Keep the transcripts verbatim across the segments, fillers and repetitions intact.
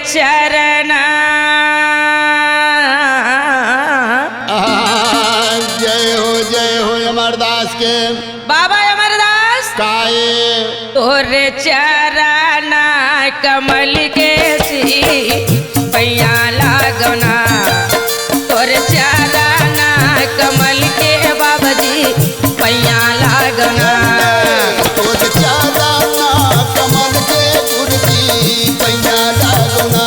चरना। आहा, जय हो, जय हो अमरदास के। बाबा अमरदास। काये? तोर चरना कमल के जी पैया लागना, तोर चरना कमल के बाबा जी पैया लागना। तोर चरना कमल के गुरुजी पैया लागना,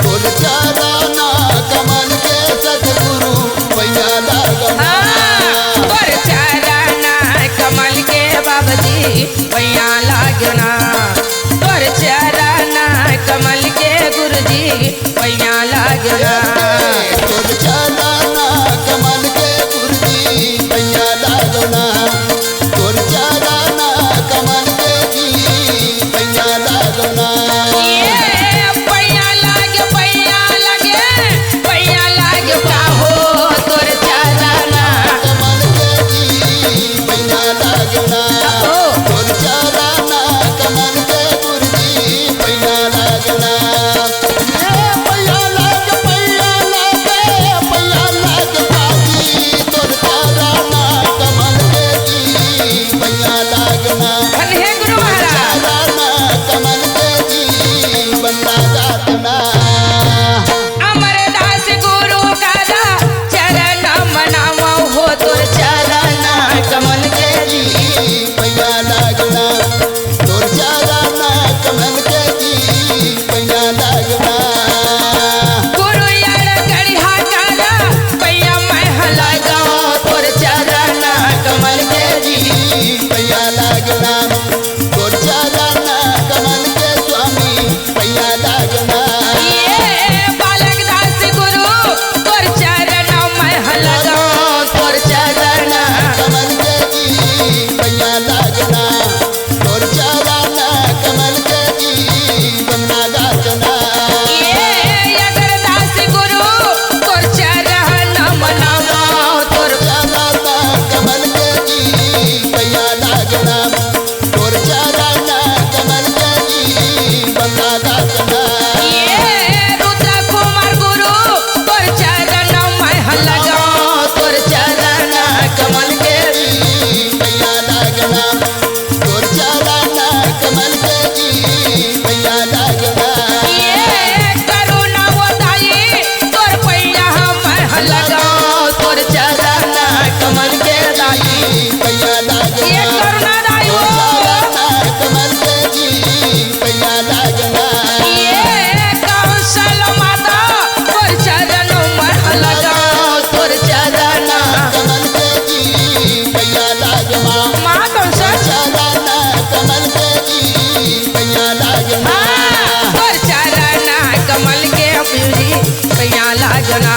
तोर चरना कमल के सतगुरु पैया लागना। हाँ, तोर चरना कमल के बाबा जी पैया लागना, तोर चरना कमल के गुरुजी पैया लागना। तोर चरना कमल के गुरुजी पैया लागना, तोर चरना कमल के जी पैया लागना। ये पैया लागे, पैया लागे, पैया लागे का हो तोर चरना। कमल के जी पैया लागना, ओ। तोर चरना कमल के गुरुजी पैया लागना। ए पैया लाग, पैया लाग, पैया लाग बाजी, तोर चरना कमल के जी, पैया लागना। धन हे गुरु महाराज। चरना कमल के जी, बंदा गातना। अमरदास गुरु का चरण मनावा हो, तोर चरना कमल के जी, पैया लागना। तोर चरना कमल के जी पैया लागना। गुरु यार गढ़िया काला पैया मैं हलागा, तोर चरना कमल के जी पैया लागना। तोर चरना कमल के स्वामी पैया लागना। ये बालक दास गुरु तोर चरना मैं हलागा, तोर चरना कमल के जी पैया लागना। तोर चरण कमल के जी बंदा गातना। ये अगरदास गुरु तोर चरण मनावा, तोर चरण कमल के जी पैया लागना। तोर चरण कमल के जी बंदा गातना। ये रुद्र कुमार गुरु तोर चरण मैं हलगा, तोर चरण कमल के जी पैया लागना। तोर चरण कमल के जी पैया लागना। ये करुणा वो दाई, तोर पैया मैं हलगा, तोर चरण कमल के दाई पैया लागना। ये करुणा दाई वो। तोर चरण कमल के जी पैया लागना। ये कौशल माता, तोर चरण मैं हलगा, तोर चरण कमल के जी पैया लागना। माँ कौशल। चरण कमल के जी पैया लागना। हाँ, तोर चरण कमल के जी पैया लागना।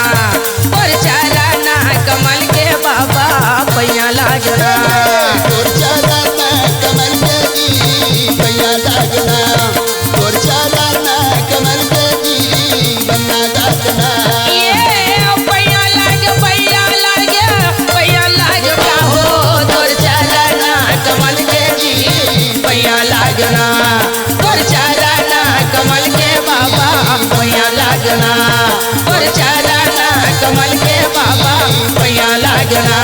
तोर चरण कमल के बाबा पैया लागना। तोर चरण कमल के जी पैया लागना। तोर चरण कमल के जी बंदा गातना। ये पैया लागे, पैया लागे, पैया लागे का हो, तोर चरण कमल के जी पैया लागना। तोर चरण कमल के बाबा पैया लागना। तोर चरण कमल के बाबा पैया लागना।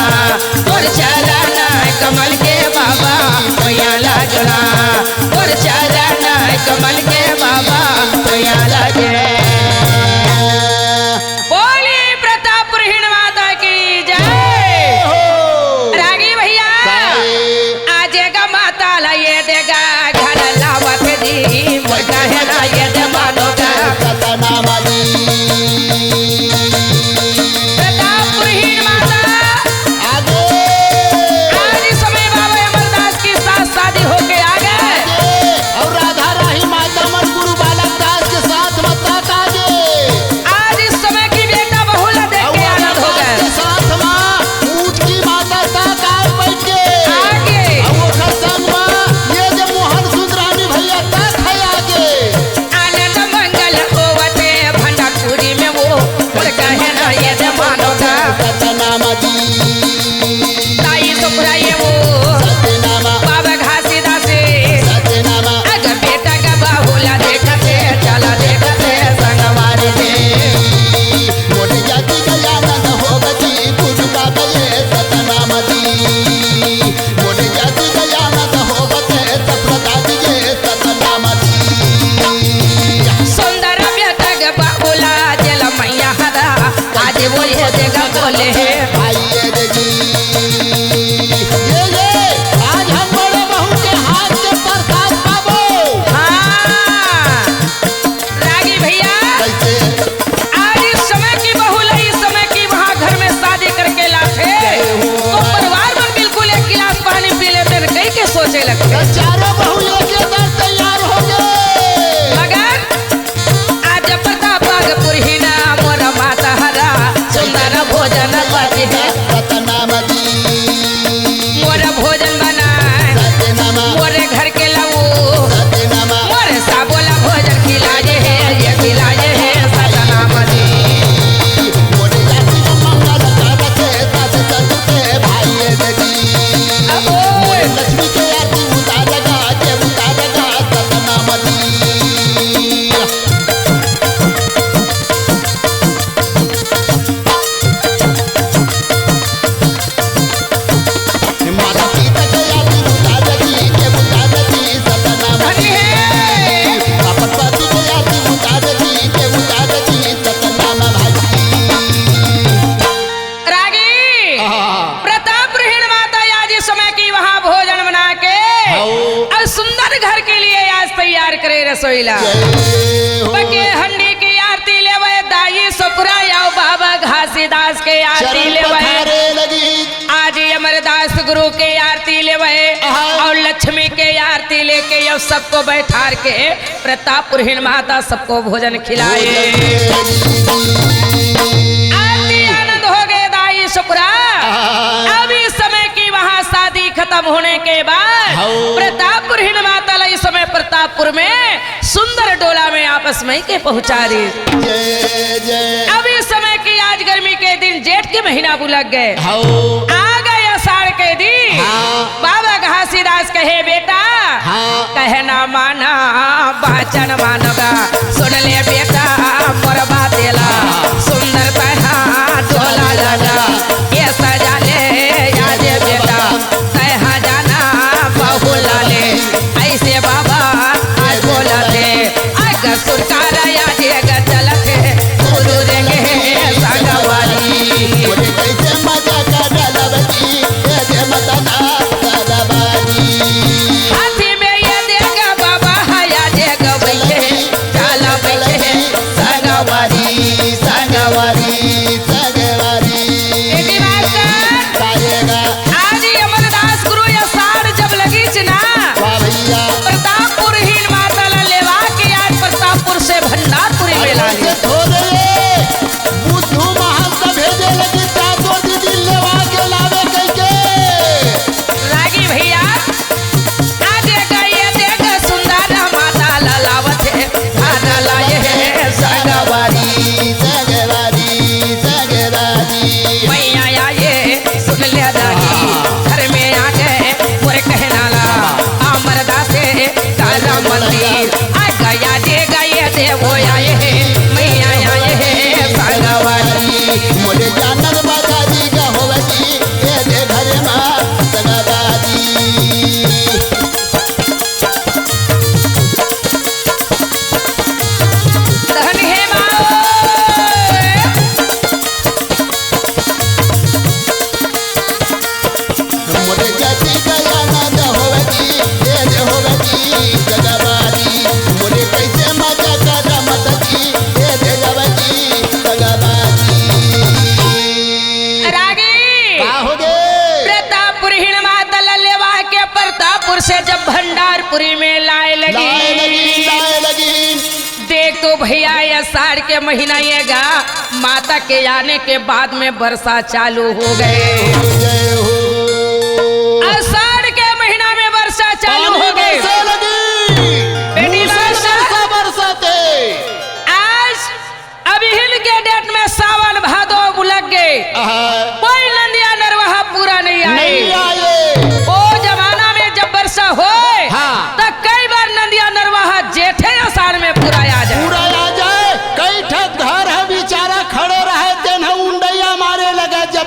तोर चरण कमल के बाबा पैया लागना। तोर चरण कमल के बाबा पैया लागना। बोली प्रतापपुर हिण माता की जय। हो। रागी भैया। जय। आज गा माता ला ये देगा घर लावा के जी, मोर काहे ना ये दे मानो का। सतनाम जी। प्रतापपुर हिण माता। आगे। आज समय बा अरे बहू, ये के दर तैयार हो गे। मगर आज प्रतापक पुरहिन मोर माता हरा सुंदर भोजन बचे हे। सतनाम जी। मोर भोजन बनाए। सतनाम। मोर घर के लऊ। सतनाम। मोर साबो ला भोजन खिलाए हे, ये खिलाए हे सतनाम जी। मोरे जाति के मंगल करत हे, सास ससुर के भाई हे जी। अबो। मोरे लक्ष्मी के आरती उतार गा, के उतार गा, सतनाम जी। माता पिता के आरती उतार जी, के उतार जी, सतनाम जी। अपन पति के आरती उतार जी, के उतार जी, सतनाम भाई। रागी। आहा। प्रताप पुरहिन माता आज इस समय की वहाँ भोजन बना के हाओ। और सुंदर घर के लिए आज तैयार करे रसोई ला। जय हो। बके हंडी की आरती लेवे दाई ससुरा, आओ बाबा घासीदास के आरती चरण लेवे। पखारे लगी। आज अमरदास गुरु के आरती लेवे आहा। और लक्ष्मी के आरती लेके ये सबको बैठार के प्रताप पुरहिन माता सबको भोजन खिलाए। भोजन खिलाए। अति आनंद हो गए दाई ससुरा। आहा। अब इस समय की वहाँ शादी खत्म होने के बाद हाओ। प्रताप पुरहिन माता ला इस समय प्रतापपुर में सुंदर डोला में आपस में के पहुंचा दी। जय जय। अब इस समय की आज गर्मी के दिन जेठ के महीना बुलक गए। हाओ। आ गए आषाढ़ के दिन। हाँ। बाबा घासीदास कहे, "बेटा, हाँ। कहना माना, बाचन मानगा, सुन ले बेटा, मोर बातेला, सुंदर तैहा डोला लगा, ये सजा ले, या जे बेटा, तैहा जाना बहुला ले।" ऐसे बाबा आज बोलत हे, अग सुरकार आज अग चलत हे, गुरु रेंगे संगवारी। बोले कैसे मजा कर लवती, ये दे मदना सदाबारी। हाथी में ये देगा बाबा, हया देगा बैठे, चाला बैठे, संगवारी, संगवारी, संगवारी। बेटी मास्टर, पाएगा। आज ही अमरदास गुरु ये साढ़ जब लगी च ना, वाह भैया। प्रतापपुर हीन माता ला लेवा के आज प्रतापपुर से भंडारपुरी में अरे लाए। वैसे थोड़े बुद्धू महंत भेजे लगी, चार दो दीदी लेवा के लावे कह के। रागी भैया, आ देख, ये देख, सुंदर माता ला लावत हे, खाना लाए हे संगवारी, संगवारी, संगवारी। मैया आए, सुन ले रागी, घर में आ गए, मोर कहना ला, अमरदास हे, तारा मंदिर, आ गया जे गए, देवो आए हे, मैया आए हे, संगवारी। मोरे जानत बा दादी गहोवती, ए दे घर मा सगाबादी। धन हे माँ। मोरे जाति गया ना दहोवती, ए दे होवती सगाबादी। मोरे कैसे मजा कर मत जी, ए दे गवती सगाबादी। रागी। का हो गे? प्रतापपुर हिण माता ला लेवा के प्रतापपुर से जब भंडारपुरी में लाए लगी। लाए लगी, लाए लगी। देख तो भैया, ये आषाढ़ के महीना ये गा, माता के आने के बाद में वर्षा चालू हो गए। जय हो। आषाढ़ के महीना में वर्षा चालू पानी हो गए। बरसे लगी। बेटी मूसलाधार मास्टर। वर्षा बरसत हे। आज अभी हिल के डेट में सावन भादो लग गए। आहा। कोई नंदिया नरवाहा पूरा नहीं आए। नहीं आए। ओ जमाना में जब वर्षा होए, हाँ। तो कई बार नंदिया नरवाहा जेठे आषाढ़ में पूरा आ जाए। पूरा आ जाए। कई ठक घर है बेचारा खड़े रहे, तेन उंडैया मारे लगे जब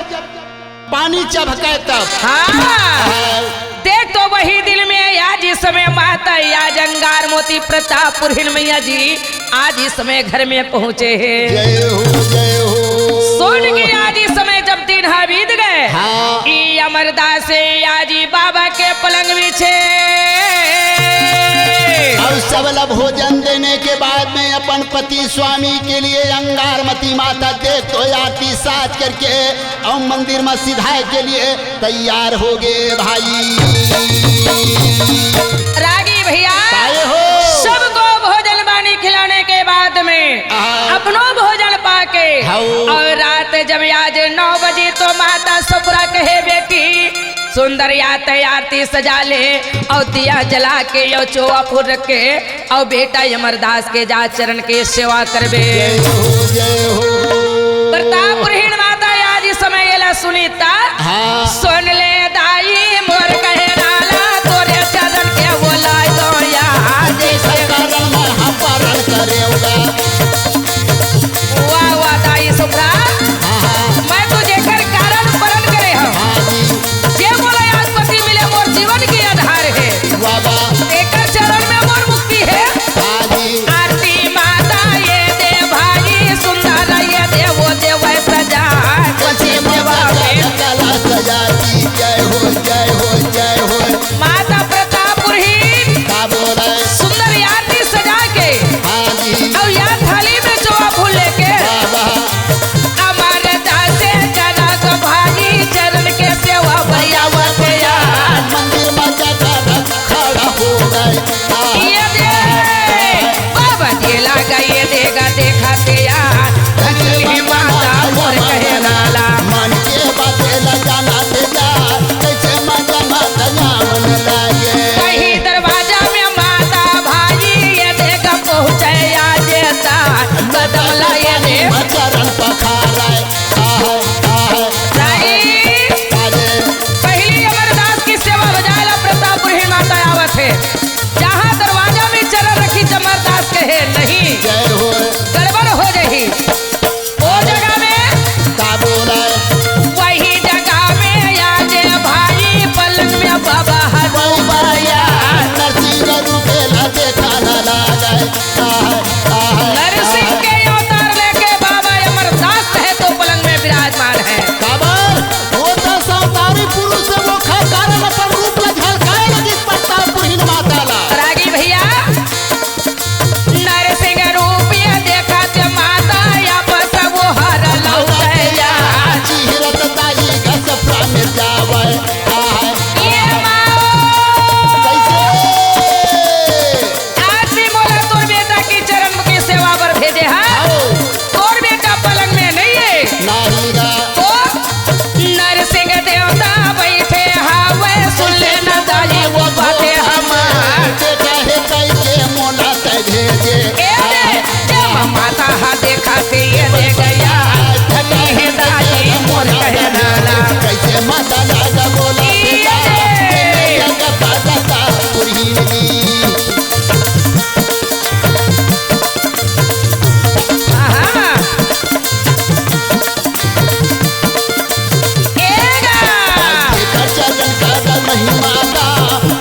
पानी चभके तब। हाँ। हाँ। देख तो वही दिन में आज इस समय माता आज अंगार मोती प्रतापपुर हिन मैया जी आज इस समय घर में पहुँचे हे। जय हो, जय हो। सुन के आज इस समय जब दिन हा बीत गए, हाँ। ई अमरदास हे आज ई बाबा के पलंग बिछे। और सबला भोजन देने के बाद में अपन पति स्वामी के लिए अंगारमती माता देख तो आरती साज करके और मंदिर में सिधाए के लिए तैयार हो गए भाई। अउ रात जब आज नौ बजे तो माता सपुरा कहे, "बेटी सुंदर, या त आरती सजा ले अउ दिया जला के अउ चोवा फूल रख के अउ बेटा अमरदास के जा चरण के सेवा करबे।" जय हो, जय हो। प्रतापपुरहीन माता आज इस समय एला सुनिता। हाँ। सुन ले दाई मोर कहे लाला, तोरे चरण के बोलाय दो या जैसे कारण मैं हम पारण करेगा। वाह, वाह, दाई सुभ्रा। हाँ, हाँ। मैं तो जेकर कारण परण करे हूँ। हाँ जी। जे मोला आज पति मिले, मोर जीवन के आधार हे। वाह, वाह। एकर चरण में मोर मुक्ति हे। हाँ जी। आरती माता ये दे भाई, सुंदर ये दे, वो दे वै सजा, पति सेवा में। कला सजा की जय हो, जय हो, जय हो। माता प्रतापपुरहीन का बोले? सुंदर आरती सजा के हाँ जी। अउ या थाली में चोवा फूल लेके वाह, वाह। अमरदास करा गो भाई चरण के सेवा भैया वकया। मंदिर में जाकर खड़ा हो गए। ये दे, बाबा जी लगा ये देगा देखा ते यार, धरती माता मोर कहे लाला। मन के बाते ला जाना ते जा, कैसे मजा माता जावन लागे। वही दरवाजा में माता भाई ये देगा पहुँचे आज ता, कदम ला ये दे। चरण पखारे, आह, आह, राई। अरे। पहली अमरदास की सेवा बजाए ला प्रतापपुरहीन माता आवत हे। जहाँ दरवाजा में चरण रखी, अमरदास कहे, "नहीं, जय हो। गड़बड़ हो जाही।" ओ जगह में का बोले? वही जगह में आज भाई पलंग में बाबा हनुमैया। नरसिंह रूप ला देखा ना लागे। आह, आह, नरसिंह के अवतार लेके बाबा अमरदास है तो पलंग में विराजमान है। काबर? वो तो सौदारी पुरुष से वो खा कारण अपन रूप ला झलकाए लगी प्रतापपुरहीन माता ला। रागी भैया, नरसिंह रूप ये देखा ते माता या बस वो हर लौटैया। चीरत दाई घस प्राण जावे। आह, ये माओ। कैसे? आज भी मोला तोर बेटा के चरण के सेवा बर भेजे हा। आओ। तोर बेटा पलंग में नहीं है। नहीं गा। तो नरसिंह देवता बैठे हावय, सुन ले न दाई वो बातें हमार। बेटा हे कई के मोला ते भेजे। ए रे, जब माता हा देखा ते ये दे गया, धनी हे दाई मोर कहनाला। कैसे माता लागा बोला ये रे। जगा पाता पुरही। आहा। एगा। जेकर चरण का महिमा का,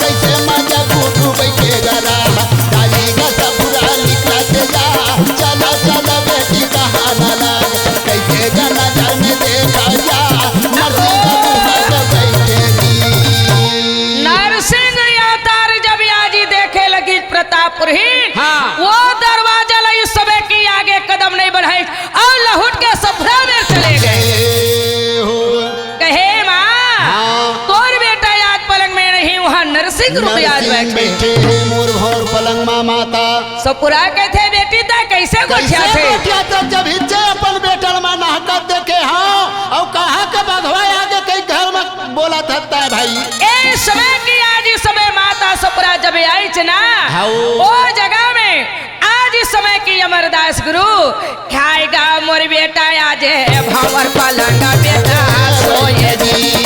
कैसे मजा गुरु बैठे गरा। डाली का सबुरा निकला से जा, चला चला बेटी कहाना लग, कैसे गाना जाने देखा जा, मर्जी का मुहार बैठे दी। नरसिंह अवतार जब आजी देखे लगी प्रतापपुरहीन, हाँ। वो दरवाजा ला इस समय की आगे कदम नहीं बढ़ाई। अउ लहुट के सपुरा में चले गए। जय हो। कहे माँ, हाँ। तोर बेटा आज पलंग में नहीं, वहाँ नरसिंह रूप आज नरसिंह बैठे। बैठे हे मोर भौर पलंग मा माता। सपुरा कहथे, "बेटी तैं कैसे कैसे गोठियाथे?" गोठियाथे जब हिच्चे अपन बेटा ला नहकत देखे हँव, अउ कहाँ के बघवा आगे कई घर में बोलत हत्ता हे भाई। ए समय की आज इस समय माता सपुरा जब आइच ना, हाँ। ओ जगह में आज इस समय की अमरदास गुरु, "खाएगा मोर बेटा आज भंवर पलंग बेटा सोए जी।"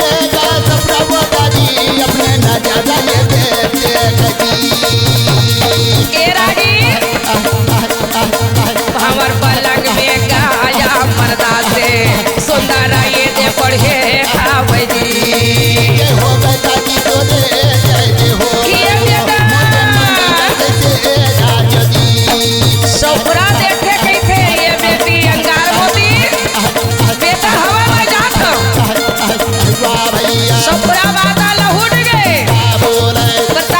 ए दास प्रभु दादी अपने नजर ये देखे लगी। ए रागी, भंवर पलंग में गाया अमरदास, सुंदर ये दे पढ़े खावे जी। जय हो बेटा जी तोरे, जय जय हो। किया बेटा। मोरे मन जैसे राज जी। सपुरा देखे कहिथे, ये बेटी अंगार मोती। बेटा हवा में जात हो। वाह भैया। सपुरा माता लहुट गए। क्या बोले? बता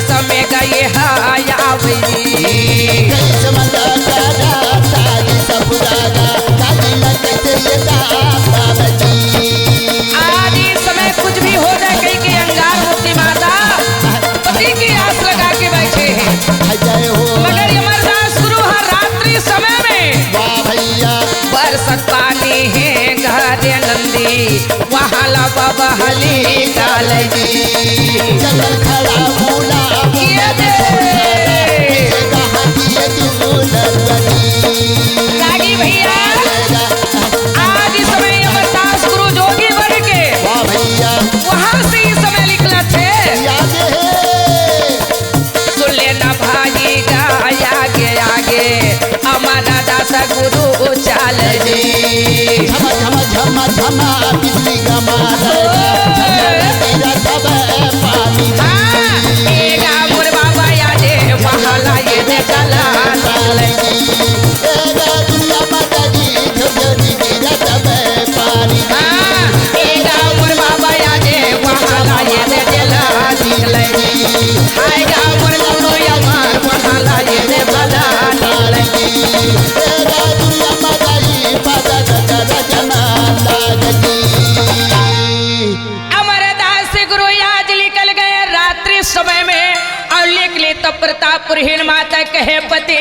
समय गए हाय आवली। कैसे मजा करा तारी सब जागा, तारी न कैसे ये दाता बची। आज इस समय कुछ भी हो जाए, कहीं के अंगार मोती माता पति की आस लगा के बैठे हैं। जय हो। मगर ये अमरदास गुरु हर रात्रि समय में वाह भैया। बरसत पानी है घर नंदी, वहाँ ला बाबा हली डाल जी। जंगल खड़ा भूला ये दे। रागी भैया, आज इस समय अमरदास गुरु जोगी बन के वाह भैया। वहाँ से इस समय निकला थे। याद है। सुन लेना भाई गा, आगे आगे अमरदास गुरु चाल जी। झमा झमा झमा झमा बिजली गमा, झमा तेरा सब पानी। हाँ, ए गा मोर बाबा या जे वहाला ये दे चला। ए गा दुनिया माता जी, झोझोरी गिरा सब पानी। हाँ, ए गा मोर बाबा या जे वहाला ये दे चला। अमरदास गुरु आज निकल गए रात्रि समय में और निकले तो प्रतापपुर हिन माता कहे पति,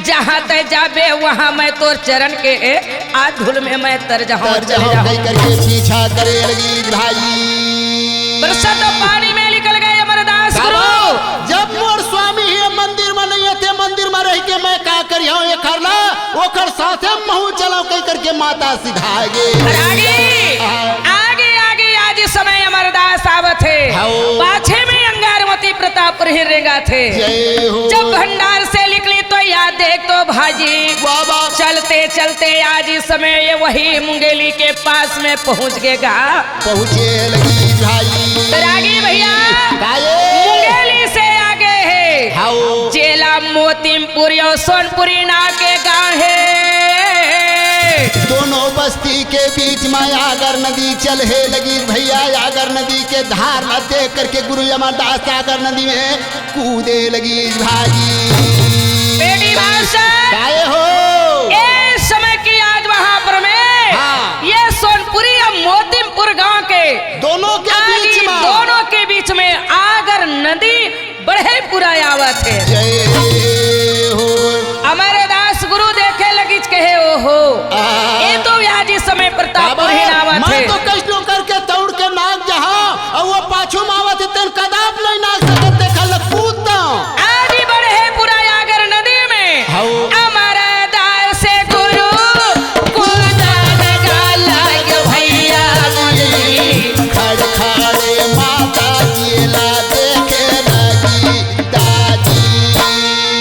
जहाँ तय जाबे वहाँ मैं तोर चरण के आ धूल में मैं तर जाऊँ, तर चले जाऊँ। कह करके पीछा करे लगी भाई। बरसत पानी में निकल गए अमरदास गुरु। जब मोर स्वामी ही मंदिर में नहीं थे, मंदिर में रह के मैं का करिहौं ये खरला, ओकर साथे महू चलाओ कह करके माता सिधाए गे। आगे, आगे, आगे आज समय अमरदास आवत है। पाछे में अंगारवती प्रतापपुर ही रेंगा थे। जब भंडार से निकली तो याद देख तो भाजी, चलते चलते आज इस समय ये वही मुंगेली के पास में पहुंच गेगा। पहुंचे लगी भाई। तो रागी भैया, मुंगेली से आगे है। हाओ। जेला मोतिमपुर यो सोनपुरी ना के गांव है। दोनों बस्ती के बीच में आगर नदी चल है लगी भैया। आगर नदी के धार ला देख करके गुरु अमरदास आगर नदी में कूदे लगी भाई। बेटी मास्टर। काहे हो? ए समय की आज वहां पर में हाँ। ये सोनपुरी और मोतिमपुर गांव के दोनों के बीच में। दोनों के बीच में आगर नदी बढ़े पूरा आवत है। जय हो। अमरदास गुरु देखे लगिच कहे, "ओहो, आ। ये तो आज इस समय प्रतापपुर ही आवत है।" तो कष्टों करके दौड़ के नाग जहां और वो पाछू में आवत है, तेन कदाप नहीं नाग सकत, देखा ल कूदता। आदि बढ़े पूरा आगर नदी में। हाउ। अमरदास गुरु कूदन गालग भैया जी। खड़ खड़े माता जी ला देखे लगी दादी।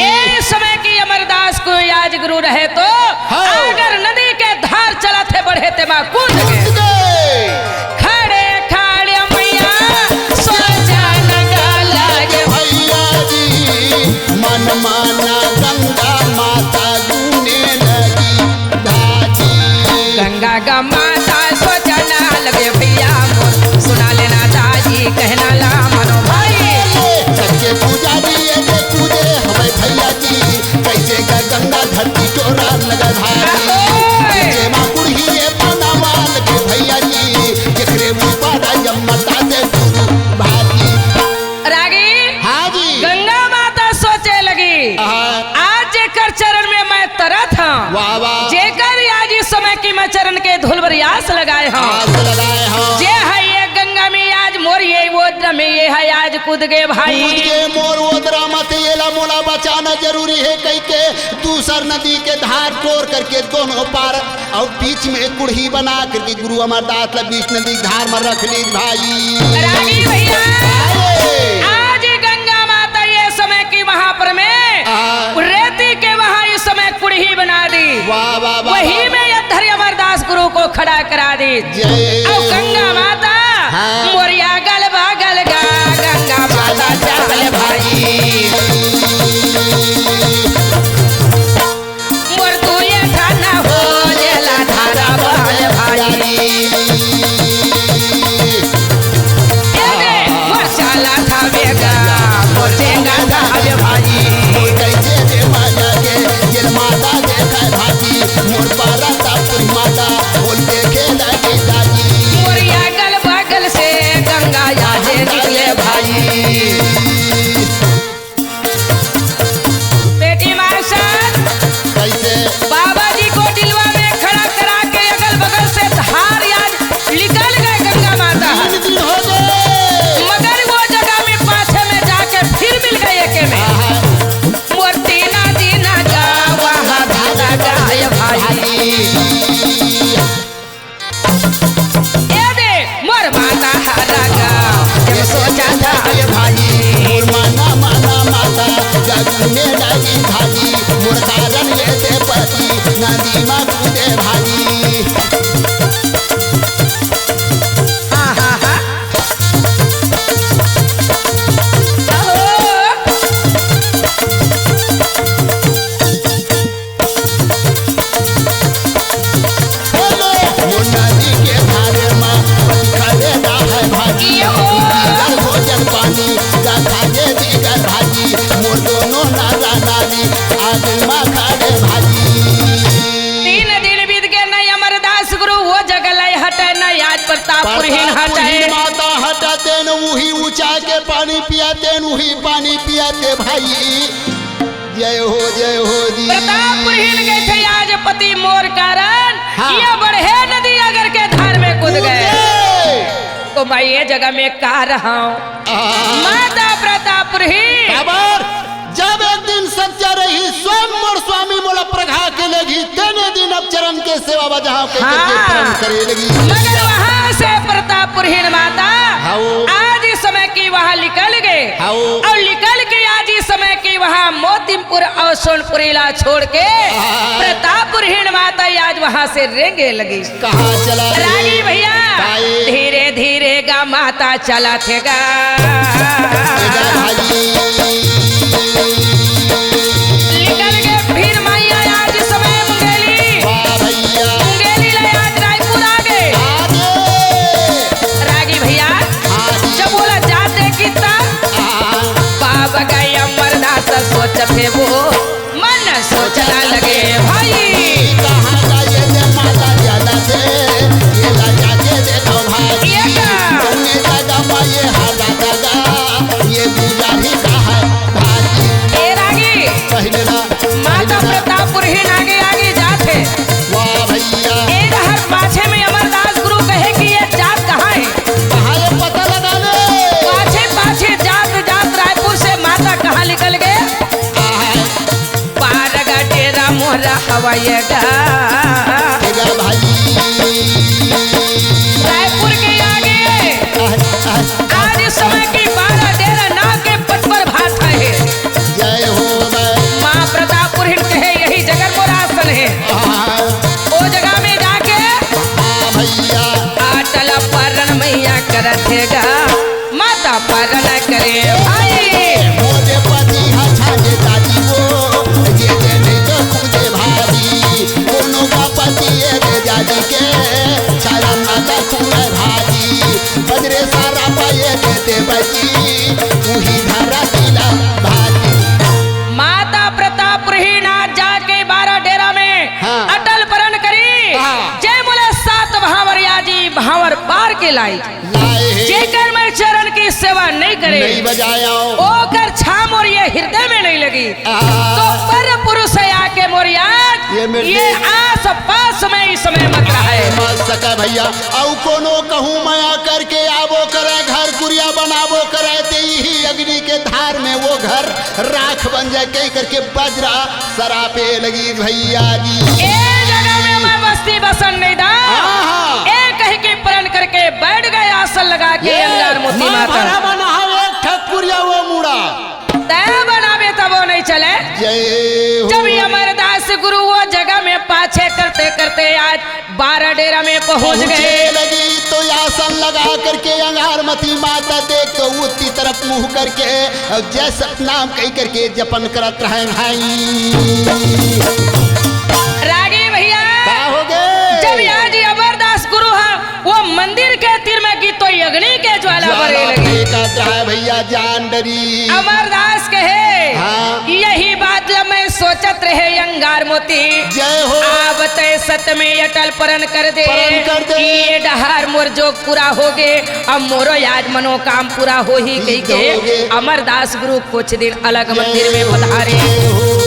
ए समय की अमरदास को आज गुरु रहे तो हाँ। आगर नदी के धार चलत हे बढ़े तेमा कूद के। कूद के। खड़े खड़े मैया सोचन का लागे भैया जी, मन माना गंगा माता गुने लगी भाजी। गंगा गा माता सोचन लगे भैया मोर, सुना लेना दाजी कहना ला मनो भाई। सबके पूजा दिए के पूजे हमें भैया जी, कैसे ग-, गंगा धरती टोरा लगा भारी। अरे! जेमा कुड़ही ये बनावा लगे भैया जी, जेकरे ऊपर जम्मता से गुरु भारी। रागी, हाँ जी। गंगा माता सोचे लगी, हाँ। आज जेकर चरण में मैं तरत हूँ, वाह, वाह। जेकर आज इस समय की मैं चरण के धूल बर आस लगाए हूँ, आस लगाए हूँ। जे है ये गंगा में आज मोर ये वो में ये है आज कूद गए भाई। कूद गए मोर वो दरा मत, येला मोला बचाना जरूरी है कह के दूसर नदी के धार टोर करके दोनों पार और बीच में कुड़ही बना करके गुरु अमरदास ला बीच नदी धार में रख ली भाई। रागी भैया, अरे! आज गंगा माता ये समय की वहां पर में हाँ। रेती के वहां इस समय कुड़ही बना दी। वाह, वाह, वाह, वही वाह। में ये धर अमरदास गुरु को खड़ा करा दी। जय। और गंगा माता हाँ। मोरिया गल बगल गा, गंगा माता चावल भाई। मोर दुए ठाना हो जेला धारा बहल भाई। ए रे, मोर चाला था बेगा, मोर चेंगा पानी पियाते, उही पानी पियाते भाई। जय हो, जय हो जी। प्रतापपुरहीन कहिथे, आज पति मोर कारण, हाँ। ये बड़हे नदी अगर के धार में कूद कूद गए, गए। तो मैं ये जगह में का रहा हूँ? आ। माता प्रतापपुरहीन। काबर? जब एक दिन सत्य रही, स्वयं मोर स्वामी मोला परघा के लेगी, तेने दिन अब चरण के सेवा बजाओ के हाँ। करके प्रण करे लगी। मगर वहाँ से प्रतापपुरहीन माता हाँ, वो। आज इस समय की वहाँ निकल गए हाँ, वो। और निकल के आज इस समय की वहाँ मोतीपुर और सोनपुरी ला छोड़ के हाँ। प्रतापपुरहीन माता आज वहाँ से रेंगे लगी। कहाँ चला रे? रागी भैया, काहे? धीरे धीरे गा माता चलथे गा। ए गा भाई। निकल के फिर माई आया आज समय मुंगेली। वाह भैया। मुंगेली ले आज रायपुर आ गए। आ गए। रागी भैया, हाँ जी। जब बोला जाते कितना हाँ। बाबा गए अमरदास सोचथे वो मन सोचना लगे भाई। कहाँ का ये दे माता ज्यादा दे, ये ला जाके देखो भाई। ये का? तूने दादा माँ ये हारा दादा, ये गुजारी का है भाई। ए रागी, पहले ना, माता पहले ना। प्रतापपुरहीन आगे आगे जात है। वाह भैया। एक हर पाछे में अमरदास गुरु कहे कि ये जात कहाँ है? कहाँ ये पता लगा ले? पाछे पाछे जात जात रायपुर से माता कहाँ निकल गए? आहा। पार गा डेरा मोरा हवय गा। ए गा भाई। रायपुर के आगे आह, आह, आज समय की बारह डेरा नाव के पट पर भाषा है। जय हो मैं। माँ प्रतापपुरहीन कहे यही जगह मोर आसन है। आह। ओ जगह में जाके हाँ भैया। अटल परन मैया करथे गा। माता परन करे भाई। मोरे पति हा छाने दादी वो, जे जे नहीं तो खुदे भारी। कोनो का पति ये रे जादी के, छाया माता खुदे भारी। बजरे सारा पाए देते बची, उही धारा दिला भारी। माता प्रतापपुरहीन आज जाके बारह डेरा में हाँ। अटल परन करी। हाँ। जय बोले सात भांवर याजी भांवर पार के लाई। लाए हे। जेकर मैं चरण की सेवा नहीं करे, नहीं बजाया। ओकर छाम और ये हृदय में नहीं लगी, आ। तो पर पुरुष आके मोर याद, ये मेरे ये देश। आस पास में इस समय मत रहे। मत सका भैया, अउ कोनो कहूँ मया करके आबो करे, घर कुरिया बनाबो करे, ते ही अग्नि के धार में वो घर राख बन जाए, कही करके बजरा सरापे लगी भैया जी। ए जगह में मैं बस्ती बसन नहीं दा। आहा। ए कह के प्रण करके बैठ गए आसन लगा के ये अंगार मोती माँ माता। भरा बना है एक ठकुरिया वो मुड़ा। तय बनावे तब वो नहीं चले। जय हो। जब ये अमरदास गुरु वो जगह में पाछे करते करते आज बारह डेरा में पहुंच पहुंचे गए। लगी तो आसन लगा करके अंगारमती माता देख के उत्ती तरफ मुंह करके और जय सतनाम कही करके जपन करत रहे भाई। रागी भैया, का हो गए? जब यहाँ जी अमरदास गुरु हा, वो मंदिर के तीर में गीत तो अग्नि के ज्वाला ज्वाला बरे लगी। फेंकत रहे भैया, जान डरी। अमरदास कहे, हाँ। यही बात ला मैं सोचत रहे अंगार मोती। जय हो। आब तय सत में अटल प्रण कर दे। प्रण कर दे। ये डहार मोर जोग पूरा हो गे, अब मोरो आज मनोकाम पूरा हो ही ठीक कही के हो गे। अमरदास गुरु कुछ दिन अलग जय मंदिर में पधारे। हो।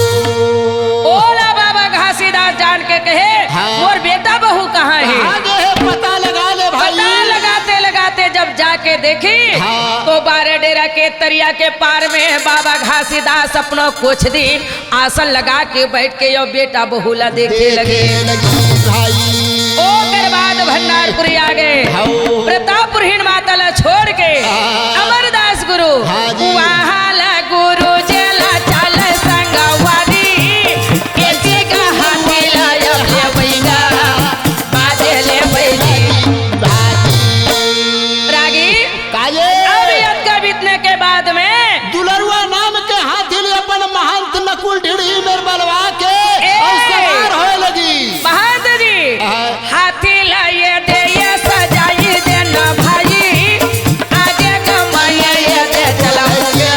ओला बाबा घासीदास जान के कहे, हाँ। मोर बेटा बहू कहाँ है? कहाँ गए हैं? पता लगा ले भाई। पता लगाते लगाते जब जाके देखी, हाँ। तो बारह डेरा के तरिया के पार में बाबा घासीदास अपनो कुछ दिन आसन लगा के बैठ के यो बेटा बहू ला देखे देखे लगे। लगी भाई। ओकर बाद भंडारपुरी आ गए। हाँ। प्रतापपुरहीन माता ला छोड़ के हाँ। अमरदास गुरु हाँ जी। वहाँ ला गुरु जेला चल संगवारी। कैसे का हाथी ला अब ले बैगा, बाजे ले बैगी। रागी, काये? अब यज्ञ बीतने के बाद में दुलरुआ नाम के हाथी ले अपन महंत नकुल ढिढ़ी मेर बलवा के ए! और सवार होए लगी। महंत जी, हाँ। हाथी ला ये दे, ये सजाई दे ना भाई, आजे कमाइए ये दे, चला मुझे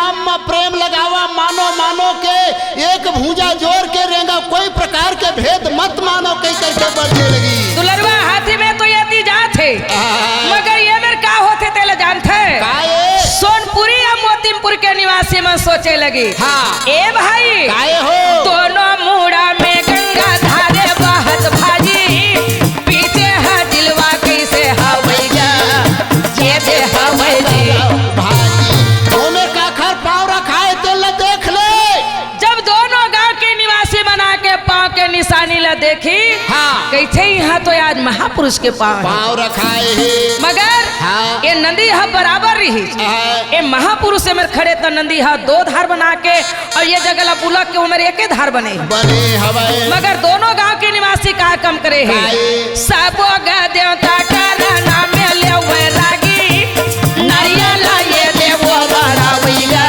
नाम म प्रेम लगावा, मानो मानो के एक भुजा जोर के रेंगा, कोई प्रकार के भेद मत मानो, कहि करके बरसे लगी। दुलरवा हाथी में तो यति जात हे, आय। मगर ये मेर का होथे तेला जानथे? काये? सोनपुरी अउ मोतिमपुर के निवासी मन सोचे लगी। हाँ। ए भाई, काये हो? दोनों मुड़ा में गंगा धारे बहत भाजी, पीछे ह दिलवा कइसे हवैया, ये दे हवै जी। भाजी, ओमे काखर पाँव रखाए तेला देख ले। जब दोनों गांव के निवासी मन आके पाँव के निशानी ला देखी, हाँ। कहिथे इहाँ तो आज महापुरुष के पाँव हे। पाँव रखाए हे। मगर हाँ। ये नंदी ह बराबर रही। हाँ। ये महापुरुष ए मेर खड़े त नंदी ह दो धार बना के अउ ये जगह ला बुला के ओमेर एके धार बने। बने हवय। मगर दोनों गांव के निवासी का काम करे हे? काये? सबो ग देवता करना में लेवै रागी, नरिया ला ये देवो बरावैया।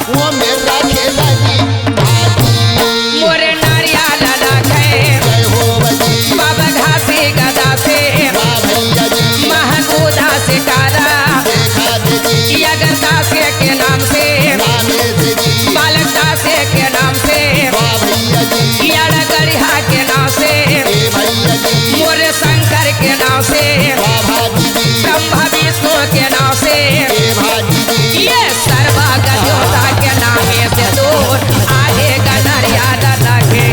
वो मेर राखे लगी भाजी। मोरे नरिया ला राखे। जय हो बजी। बाबा घासी गदा से। वाह भैया जी। महंगू दास कारा। देखा दे जी। अगर दास के नाम से। नामे से जी। बालक दास के नाम से। वाह भैया जी। यार गढ़िया के नाम से। ए भैया जी। मोरे शंकर के नाम से। वाह भाजी जी। ब्रह्मा विष्णु के नाम से। ए भाजी जी। ये सर्वा का देवता के नाम से दूर। आहे गनरिया दादा के।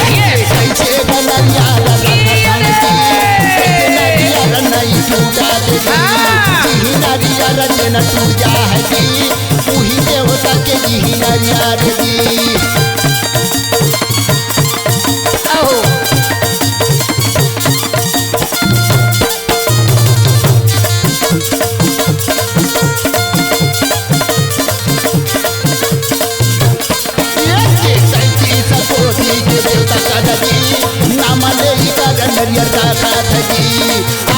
ये कैसे गनरिया दादा के। कैसे नरिया नहीं टूटा दे। हाँ। यही नरिया रचन टूटा है जी। तू ही देवता के यही नरिया रे जी। अहो। एक एक सैंतीस कोटि के देवता का जी, नाम ले ही का नरियर का खात जी।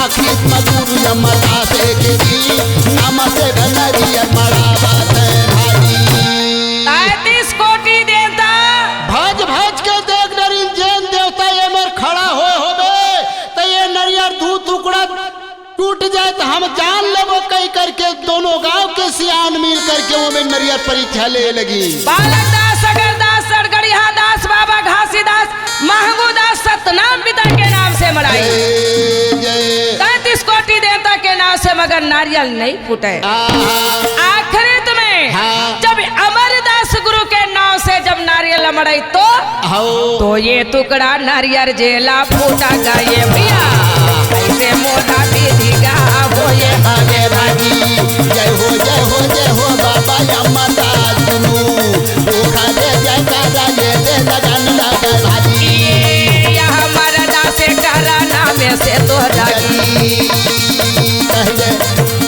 आखिरी में गुरु यमदास के जी, नाम से नरियर मड़ा बात है भाई। तैंतीस कोटि देवता। भज भज के देख डरिन, जेन देवता ये मेर खड़ा होय होबे, त ये नरियर दू टुकड़ा टूट जाए त हम जान लेबो कहि करके दोनों गांव के सियान मिल करके वो में नरियर परीक्षा ले लगी। बालक दास, सगर दास, सड़गड़िया दास, बाबा घासीदास, महंगू दास, सतनाम पिता के नाम से मड़ाई। जय, जय। तैंतीस कोटि देवता के नाम से मगर नारियल नहीं फूटे। आहा। आखिरी में हाँ। जब अमरदास गुरु के नाम से जब नारियल मड़ाई तो हौ। तो ये टुकड़ा नारियर जेला फूटा गा ये भैया। कैसे मोटा विधि गा हो ये हरे भाजी। जय हो, जय हो, जय हो बाबा अमरदास गुरु। धोखा दे जयकारा ये दे लगन लगे भाजी। ये हमारा दास करा नाम से तो जागी। कह दे,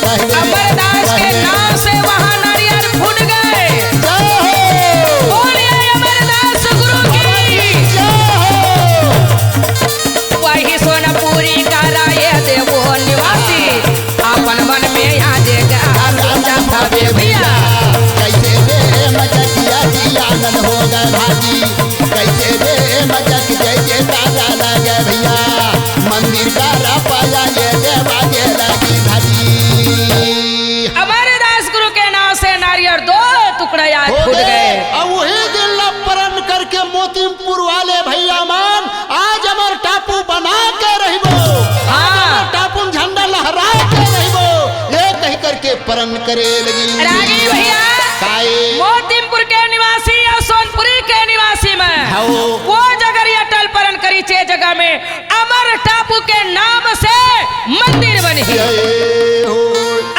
कह दे, अमरदास के कह दे। नाम से वहाँ नारियल फूट गए। जय हो। बोलिए अमरदास गुरु की। जय हो। वही सोनपुरी का राय देवो निवासी, अपन मन में आ जाएगा, आ जाएगा भैया। कैसे रे मचकिया जी आनंद हो गए भाजी, कैसे रे मचक जय जयकारा लगे भैया, मंदिर का रापाया ये देवा ये लगी भाजी। अमरदास गुरु के नाम से नारियल दो टुकड़ा आज हो फूट गए। गए। अब वही दिन ला प्रण करके मोतीपुर वाले भैया मन आज अमर टापू बना के रहिबो। आज हाँ। अमर टापू में झंडा लहरा के रहिबो। ये कही करके प्रण करे लगी। रागी भैया, काए? मोतीपुर के निवासी अउ सोनपुरी के निवासी में हौ। वो जगह ये अटल प्रण करी छे जगह में अमर टापू के नाम से मंदिर बनी। जय हो।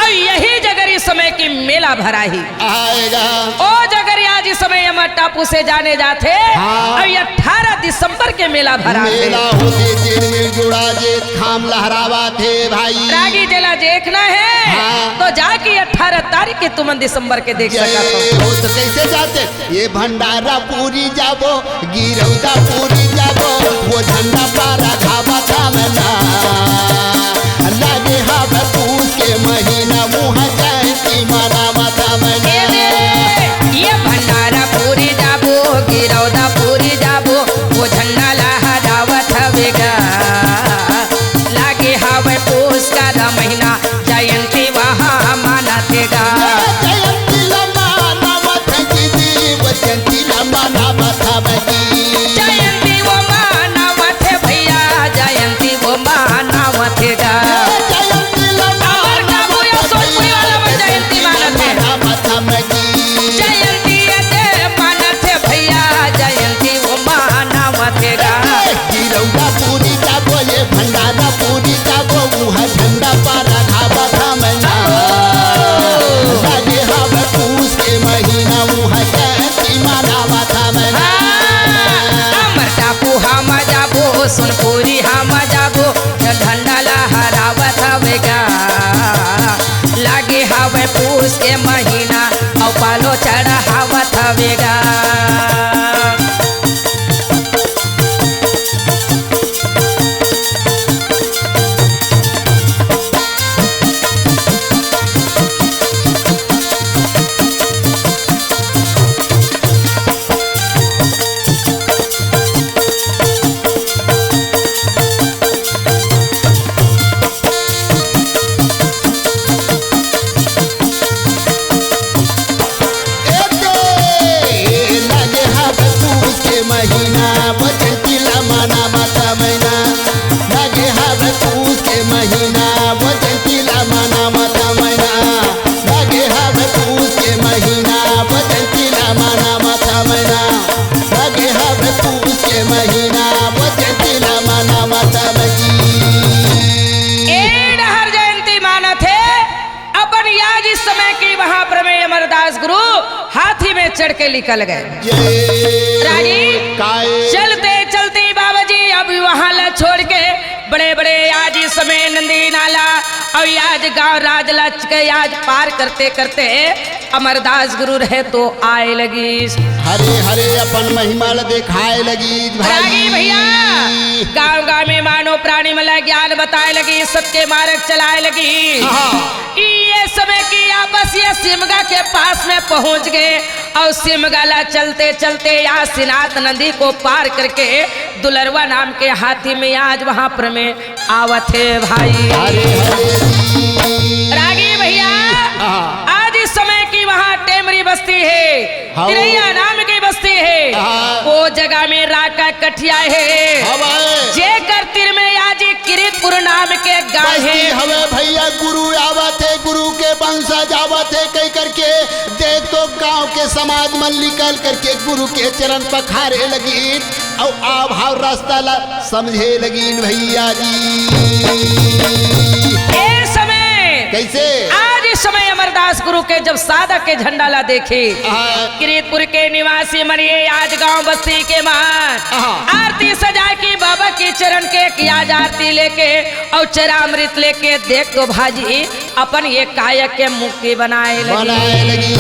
अउ यही जगह इस समय की मेला भरा ही। आएगा। ओ जगह आज इस समय अमर टापू से जाने जाते। हाँ। अउ ये अठारह दिसंबर के मेला भरा है। मेला होते जेल में जुड़ा जे खाम लहरावा थे भाई। रागी जेला देखना है हाँ। तो जाके अठारह तारीख के तुमन दिसंबर के देख जय सकत हो। हो तो कैसे जाते? ये भंडारा पूरी जाबो, गिरौदा पूरी जाबो, वो झंडा पारा धावा धावना। लागे हवे पूस के महीना, मुँह जयंती मनावा धावना। ये भंडारा पूरी जाबो, गिरौदा पूरी जाबो, वो झंडा लहरावत हवे गा। लागे हवे पूस का महीना, जयंती वहाँ मनाथे गा। जयंती ला माना चढ़ावत हवे गा। एते लगे हवे पूस के महीना, बसंती ला मनावत मैना। लगे हवे पूस के महीना, बसंती ला मनावत मैना। लगे हवे पूस के महीना, बसंती ला मनावत मैना। लगे हवे पूस के महीना, बसंती ला मनावत मैना। ए डहर जयंती मानत हे। अपन याज इस समय की वहां पर में अमरदास गुरु हाथी में चढ़ के निकल गए। ये रागी, काय? चलते चलते बाबा जी अब वहां ला छोड़ के बड़े बड़े याज इस समय नंदी नाला और याज गांव राज ला के याज पार करते करते अमरदास गुरु रहे तो आए लगी। हरे हरे अपन महिमा ला दिखाए लगी भाई। रागी भैया, गांव गांव में मानो प्राणी मन ला ज्ञान बताए लगी, सबके मार्ग चलाए लगी। हाँ। ई ये समय की आपस ये सिमगा के पास में पहुंच गए और सिमगा ला चलते चलते या सिनात नदी को पार करके दुलरवा नाम के हाथी में आज वहां पर में आवत हे भाई। हरे हरे जी। रागी भैया, हाँ। आज इस समय की वहां टेमरी बस्ती है, हाँ। तिरैया नाम की बस्ती है। हाँ। वो जगह में राका कठिया है। हाँ भाई। जेकर तीर में आज किरीटपुर नाम के गांव बस्ती है। हवे भैया, गुरु आवत हे, गुरु के वंशज आवत हे, कही करके देख तो गांव के समाज मन निकल करके गुरु के चरण पखारे लगी। अउ आव भाव रास्ता ला समझे लगिन भैया जी। ए समय कैसे? आज इस समय अमरदास गुरु के जब साधक के झंडा ला देखे, हाँ। किरीटपुर के निवासी मन ये आज गांव बस्ती के मन हाँ। आरती सजा के बाबा के चरण के किया आरती लेके और चरामृत लेके देख तो भाजी अपन ये काया के मुक्ति बनाए लगी। बनाए लगी।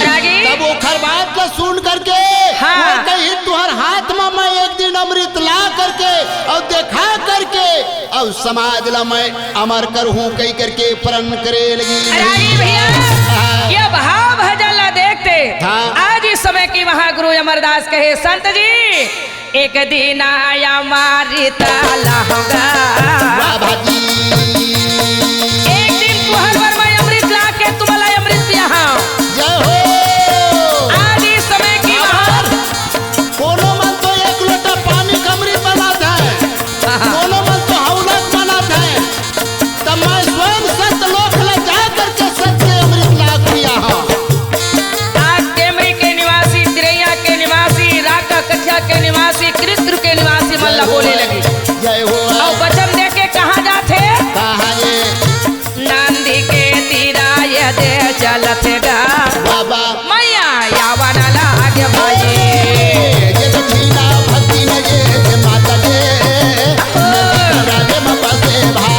रागी। तब ओखर बात ला सुन करके हाँ। वो कही, "तुहर हाथ में मैं एक दिन अमृत ला करके और दिखा करके और समाज ला मैं अमर करहूँ," कही करके प्रण करे लगी। रागी भैया, हाँ। ये भाव भजन ला देखते हाँ। आज इस समय की महागुरु अमरदास कहे, "संत जी, एक दिन आया अमृत लाहूंगा।" वाह भाजी। एक दिन तुहर बर मैं अमृत ला के तुमला अमृत पियाहूं। जय हो। आज इस समय की आभार। कोनो मन तो एक लोटा पानी के अमृत बनात हे, कोनो मन तो हौलत बनात हे। तब मैं स्वयं सत्यलोक ले जा करके सत्य अमृत लाग पिया हूँ। आज टेमरी के निवासी, तिरैया के निवासी, राका कठिया के निवासी, कृष्ण के निवासी मन ला बोले लगी। जय हो। और वचन दे के कहाँ जाथे? कहाँ ये? नंदी के तीरा ये दे चलत गा। बाबा। मैया यावन लागे भाई। ये दक्षिणा भक्ति में ये दे माता दे। नंदी के राजे में बसे भाई।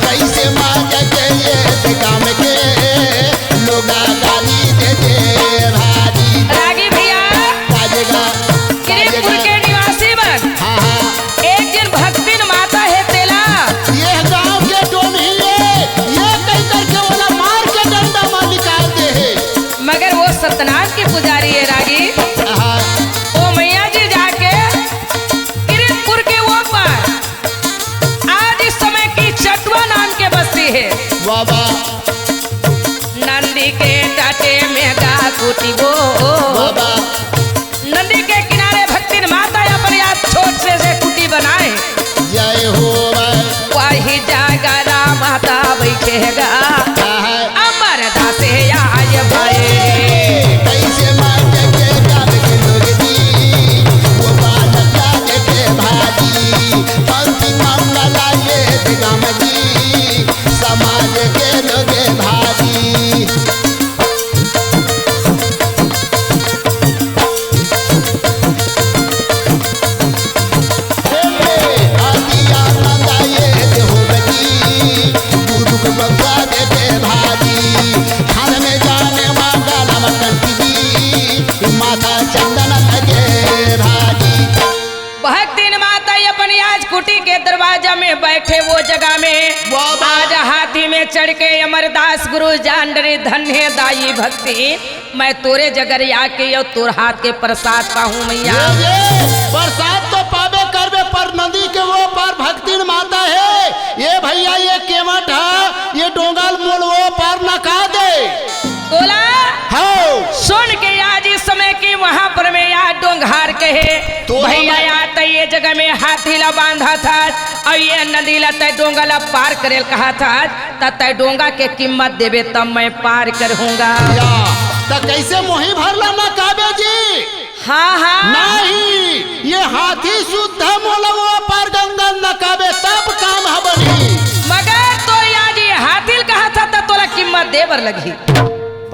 कैसे माँ के ये दे काम के। लोगा गाली दे दे भाई। रागी भैया। बाजेगा। किरीटपुर के निवासी मन। हाँ, हाँ। एक झन भक्तिन माता हे तेला। ये गांव के डोमही ये, ये कही करके ओला मार के डंडा म निकाल दे हे। मगर वो सतनाम के पुजारी हे रागी। हाँ। वो मैया जी जाके किरीटपुर के वो पार आज इस समय की चटवा नाम के बस्ती हे। बाबा। नंदी के तटे में गा कुटी वो। बाबा। नदी के किनारे भक्तिन माता अपन या छोट से, से कुटी बनाए। जय हो भाई। वही जागा राम माता बैठे गा। हाँ, हाँ। अमरदास हे आय भाई। कैसे मार के गाँव के लोग जी, वो बालक लागे के भाजी, पंथी मामला लाए गाँव जी, समाज के लोग भाजी। के दरवाजा में बैठे वो जगह में वाह, वाह। आज हाथी में चढ़ के अमरदास गुरु जान डरे, धन्य दाई भक्ति, मैं तोरे जगरिया के अउ तोर हाथ के प्रसाद पाहूं मैया। ये, ये प्रसाद तो पाबे करबे, पर नदी के वो पार भक्तिन माता हे। ये भैया, ये केवट हा, ये डोंगा ल मोल वो पार नका दे। तोला हौ। सुन के आज इस समय की वहां पर में यार डोंगहार कहे, तो भैया हमें यार तै ये जगह में हाथी ला बांधा था अउ ये नदी ला तै डोंगा ला पार करेल कहा था, त तै डोंगा के कीमत देबे तब मैं पार करहूंगा। या, त कैसे मोही भर ला नकाबे जी? हाँ, हाँ। नहीं, ये हाथी सुद्धा मोला वो पार गंगा नकाबे तब काम ह बनही। मगर तोर या जी हाथी ल कहा था त तोला कीमत दे बर लगही।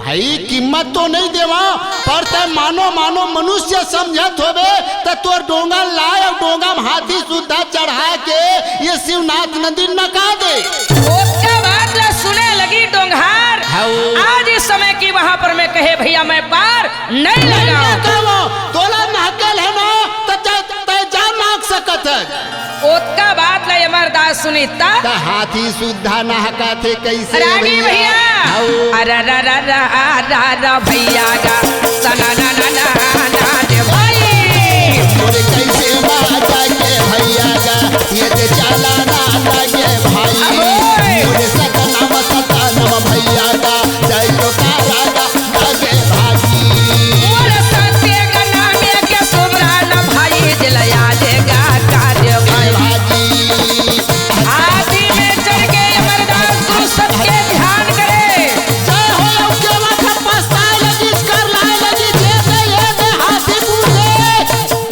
भाई, कीमत तो नहीं देवा, पर तै मानो, मानो मनुष्य समझत होबे, त तोर डोंगा लाय अउ डोंगा म हाथी सुद्धा चढ़ा के ये शिवनाथ नदी नका दे। ओतका बात ला सुने लगी डोंगहार। हौ। आज इस समय की वहां पर में कहे, "भैया, मैं पार नहीं नहीं लगाओ।" नकावा, तोला नहकेल हे ना, त तै, तै जा नाक सकत हे। ओतका बात ला अमरदास सुनिस त त हाथी सुद्धा नहकाथे कैसे रागी भैया? भैया। हौ। अरे रा रा रा रा रा भैया गा, सना ना ना ना ना रे भाई। मोरे कैसे माता के भैया गा, ये दे चाला ना लगे भाई। अहोय। मोरे सतनाम सतनाम भैया गा, जय तो तारा गा, लगे भाई। मोर सत्य का नाम ये के सुमरा न भाई, दिल याद गा कार्य भाई। भाई। हाथी में चढ़ के अमरदास गुरु सबके ध्यान करे। जय हो, अब के माथा पछताए लगी, कर लाए लगी, जे दे, ये दे, हाथी पूजे।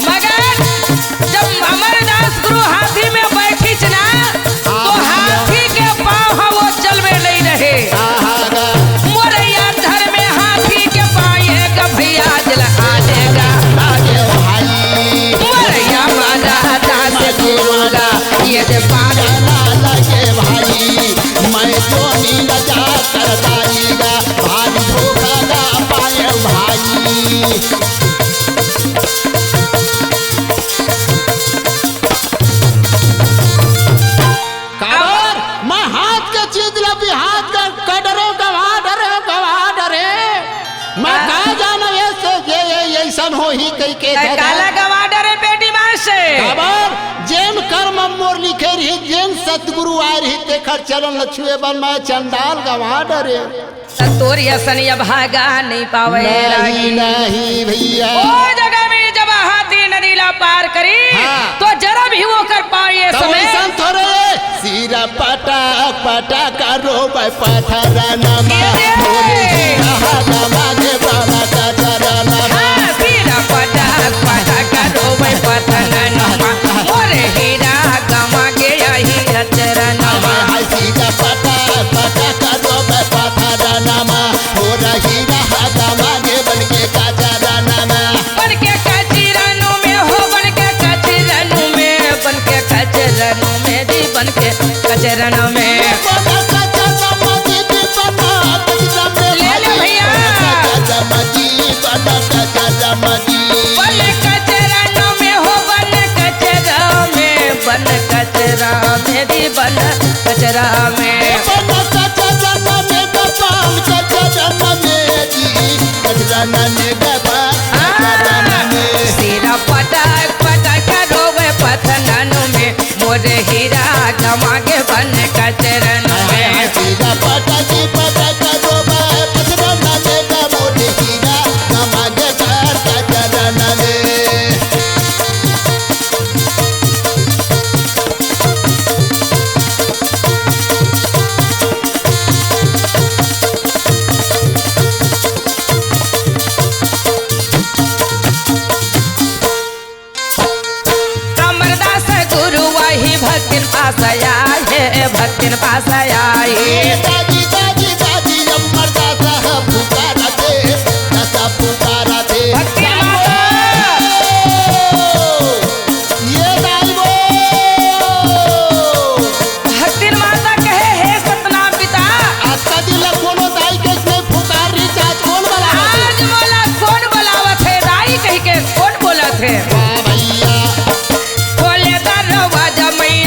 मगर जब अमरदास गुरु हाथी में बैठिस ना, तो हाँ, भैया। हाथी के पाँव ह वो जल में नहीं रहे। हाँ, हाँ, हाँ। मोरैया धर में हाथी के पाँव एक भैया जल आने गा। आगे भाई। मोरैया मारा दास गुरु गा, ये दे पाँव ना लगे भाई, मैं तो नींद जा कर दाई गा, भारी धोखा गा पाए भाई। काबर? मैं हाथ के चीज ला भी हाथ का, का डरे, गवा डरे, गवा डरे। मैं हाँ। का जानो ये से, ये, ये, ये ऐसन होही कहि के तै दादा। काला गवा डरे बेटी माँ से। काबर? जेन कर्म मोर लिखे रही, जेन सतगुरु आए रही, तेखर चरण ल छुए बर मैं चंडाल गवा डरे। त तोर असन अभागा नहीं पावे नहीं, रागी। नहीं भैया। ओ जगह में जब हाथी नदी ला पार करी, हाँ। तो जरा भी ओकर पाँव ये तो समय वैसन थोड़े, सिरा पटक पटक रोवे पत्थर नमा, ये दे। मोरे सिरा हगा मागे बड़ा कचरा नमा। हाँ, सिरा पटक पटक रोवे पत्थर नमा, मोरे हीरा गमा गया ही अचरन। हाय, हाय, सीधा पटक, पटक, रोबे पथरनमा। हो रही रहा गमा गे बन के कचरनमा। बन के कचरनु में हो, बन के कचरनु में, बन के कचरनु में जी, बन के कचरनु में। बन कचरनमा जी, बन कचरनमा ले ले में, भैया। बन कचरनमा जी, बन कचरनमा जी। बन कचरनु में हो, बन कचरा में, बन कचरा में दी, बन कचरा में। बन कचरा में, बन कचरा में दी, कचरा में, बन कचरा में। सिरा पटक पटक रोवे पथननु में, मोर हीरा गमा गे बन कचरन हाय, हाय, में। सीधा पटकी पटक दो बार, पचपन ना बेटा मोर हीरा गमा गे बन कचरन में। अमरदास गुरु वही भक्तिन पास आए, भक्तिन पास आए। दादी, दादी, दादी, अमरदास ह पुकारथे, दास पुकारथे। भक्तिन माता। ये दाई वो। भक्तिन माता कहे, "हे सतनाम पिता।" अतका दिन ला कोनो दाई के नहीं पुकार रही, आज कौन बुलावत हे? आज मोला कौन बुलावत हे? दाई कहि के कौन बोलत हे? वाह भैया। खोले दरवाजा, मैं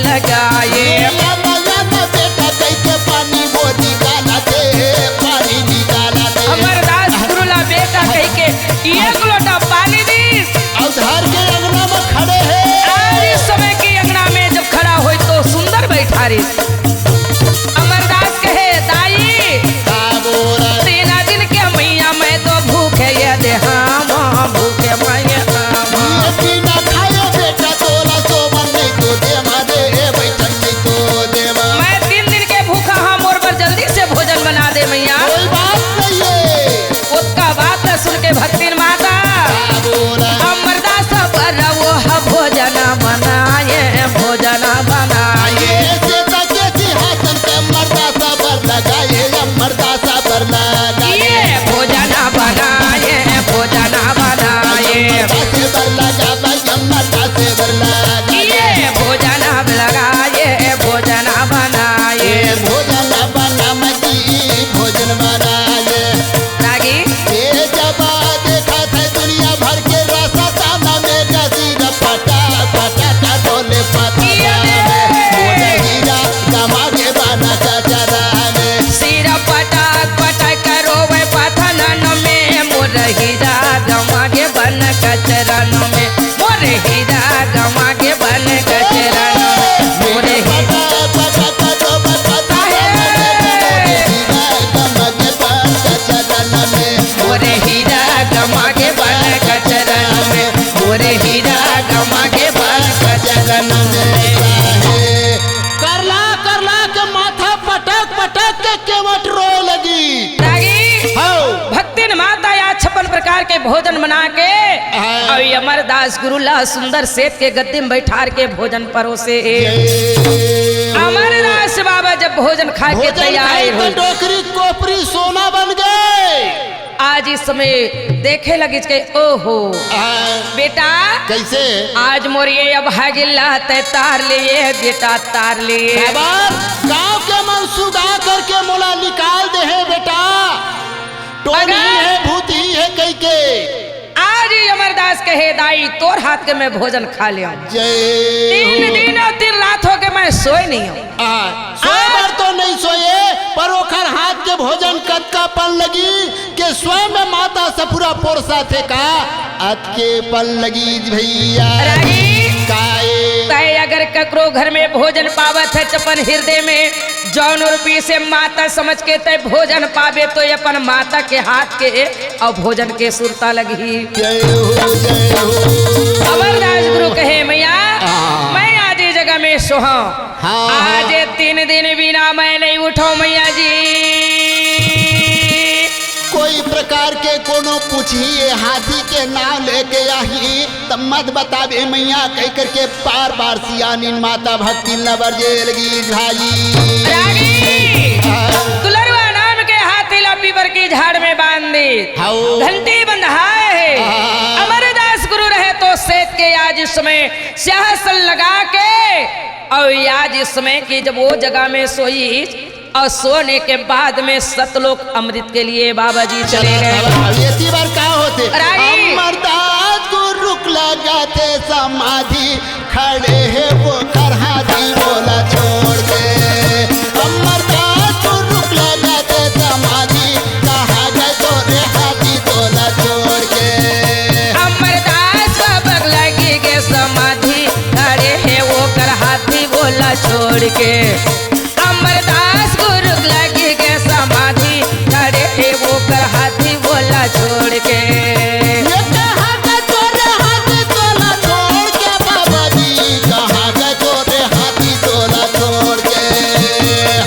लगाए। ये ला, ला, ला, ला, बेटा, कहिके पानी वो निकाला दे, पानी निकाला दे। अमरदास गुरु ला बेटा कहिके एक लोटा पानी दीस। अउ धर के अंगना में खड़े हे। अउ इस समय के अंगना में जब खड़ा होय तो सुंदर बैठा रहिस। अमरदास कहे, दाई, का बोला? तीन दिन के मैया मैं तो भूखे ये देहाम, भूखे मैं ये देहाम। ये बिना खाए बेटा तोला सोवन नहीं तो देवा दे, ए बैठन नहीं तो देवा। मैं तीन दिन के भूखा हंव, मोर बर जल्दी से भोजन बना दे मैया। कोई बात नहीं है। ओतका बात ल सुन के भक्तिन माता का बोला? अमरदास बर वो ह भोजन बनाए, भोजन बनाए। ये से तके सिंहासन पे अमरदास बर लगाए, अमरदास बर लगाए। ये भोजन बनाए, भोजन बनाए। अमरदास बर लगा, अमरदास बर लगा। ये भोजन लगाए, भोजन बनाए। ये भोजन बना मजी, भोजन बनाए। रागी। ए जब देखत हे दुनिया भर के रास्ता में गसीर पटा पटा का डोले पता ये में। मोरे हीरा गमा के बना का चरा में। सिर पटक पटक रोवे पथनन में, मोर हीरा गमा के बन कचरन में, मोर हीरा गमा के बन कचरन में, मोर हीरा पटा पटा का डोले पता में, मोरे हीरा गमा के बन कचरन में। मोरे हीरा गमा के बन कचरन में, मोरे हीरा गमा के बन कचरन में। करला करला के माथा पटक पटक के केवट रोए लगी। रागी, हौ। भक्तिन माता या छप्पन प्रकार के भोजन बना के हाँ। अउ अमरदास गुरु ला सुंदर सेत के गद्दी में बैठार के भोजन परोसे हे। जय। अमरदास बाबा जब भोजन खा के भोजन तैयार खाई तो होय। डोकरी कोपरी सोना बन गए। आज इस समय देखे लगिस के, ओहो, हाँ। बेटा, कैसे? आज मोर ये अभागिन ला तैं तार ले, ये बेटा तार ले। काबर? गांव के मन सुदा करके मोला निकाल दे हे बेटा। टोनही अगर हे, भूतही हे कहिके। आज ही अमरदास कहे, दाई, तोर हाथ के मैं भोजन खा लेंव। जय तीन हो। दिन अउ तीन रात हो गे मैं सोय नहीं हंव। आ, सोय बर तो नहीं सोय हे, पर ओखर हाथ के भोजन कतका पन लगी के स्वयं माता सफुरा पोरसा थे का? अतके पन लगी भैया। रागी, काए? तैं अगर ककरो घर में भोजन पावत हस अपन हिरदे में, जौन रूपी से माता समझ के तैं भोजन पाबे तो अपन माता के हाथ के अउ भोजन के सुरता लगही। जय हो, जय हो। अमरदास गुरु कहे, मैया, हाँ। मैं आज ये जगह में सोहंव। हाँ, आज हाँ। तीन दिन बिना मैं नहीं उठंव, मैया जी। कोई प्रकार के कोनो पूछही, ये हाथी के नाम लेके आही, तब मत बताबे मैया, कहि करके बार बार सियानिन माता भक्तिन ला बरजे लगी भाई। रागी, हाँ। दुलरुआ नाम के हाथी ला पीपर की झाड़ में बांध दे। हाओ। घंटी बंधाए हे। हाँ। अमरदास गुरु रहे तो सेत के आज इस समय सिंहासन लगा के, अउ आज इस समय की जब वो जगह में सोई, अउ सोने के बाद में सतलोक अमृत के लिए बाबा जी चले गए। अब एती बार का होथे? रागी। अमरदास गुरुक लगाथे समाधि, खड़े हे वो कर हाथी वोला छोड़ के। अमरदास गुरुक लगाथे समाधि, कहाँ गए तोरे हाथी तोला छोड़ के। अमरदास बाबा लगी के समाधि, खड़े हे वो कर हाथी वोला छोड़ के। अमरदास गुरु लगी के समाधि, खड़े हे वो कर हाथी वोला छोड़ के। ये कहाँ गए तोरे हाथी तोला छोड़ के बाबा जी, कहाँ गए तोरे हाथी तोला छोड़ के।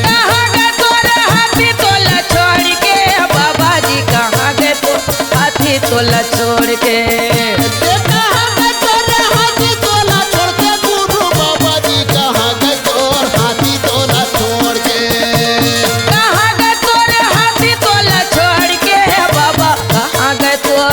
कहाँ गए तोरे हाथी तोला छोड़ के बाबा जी, कहाँ गए तो हाथी तोला छोड़ के। ये कहाँ गए तोरे हाथी तोला छोड़ के गुरु बाबा जी, कहाँ गए तोर हाथी तोला छोड़ के। कहाँ गए तोर हाथी तोला छोड़ के, बाबा, कहाँ गए तोर